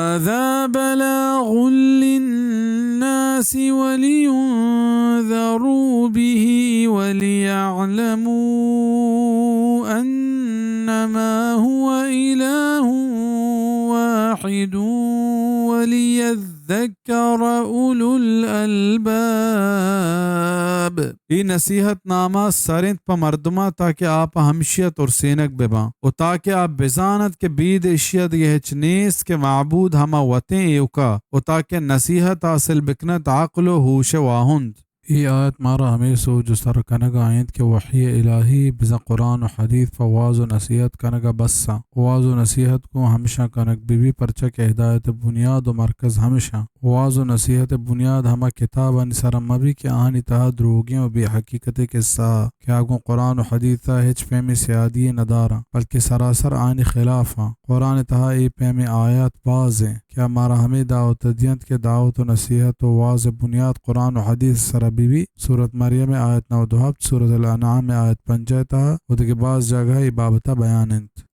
هذا بلاغ للناس ولينذروا به وليعلموا أنما هو إله واحد وليذكر أولو الألباب۔ اے نصیحت نامہ سر انت پہ مردماں تاکہ آ پہ ہمشی ءَ ترسینگ بہ باں و تاکہ آ بزانت کہ بید اشی ءَ دگہ ہچ نیست کہ معبود ہما وتیں ایوک ءَ و تاکہ نصیحت حاصل بکنت عقل و ہوش ءِ واہند۔ اے آیت مارا ہمے سوج ءَ سر کنگ ءَ انت کہ وحی الہی بزاں قرآن و حدیث پہ واز و نصیحت کنگ ءَ بس انت۔ واز و نصیحت گوں ہمشاں کنگ بہ بی، پرچا کہ ہدایت ءِ بنیاد و مرکز ہمشاں۔ واز و نصیحت ءِ بنیاد ہما کتابانی سرا مہ بی کہ آہانی تہا دروگیں و بے حقیقتیں قصہ ءَ کہ آ گوں قرآن و حدیث ءَ ہچ پیمیں سیادی یے نہ داراں، بلکہ سراسر آہانی خلاف آں۔ قرآن ءِ تہا اے پیمیں آیات باز ایں کہ آ مارا ہمے دعوت ءَ دینت کہ دعوت و نصیحت و واز ءِ بنیاد قرآن و حدیث ءِ سرا بہ بی۔ سورت مریم ءِ آیت نود و ہپت، سورت الانعام ءِ آیت پنجاہ ءِ تہا و دگہ باز جاگہ ءَ اے بابت ءَ بیان انت۔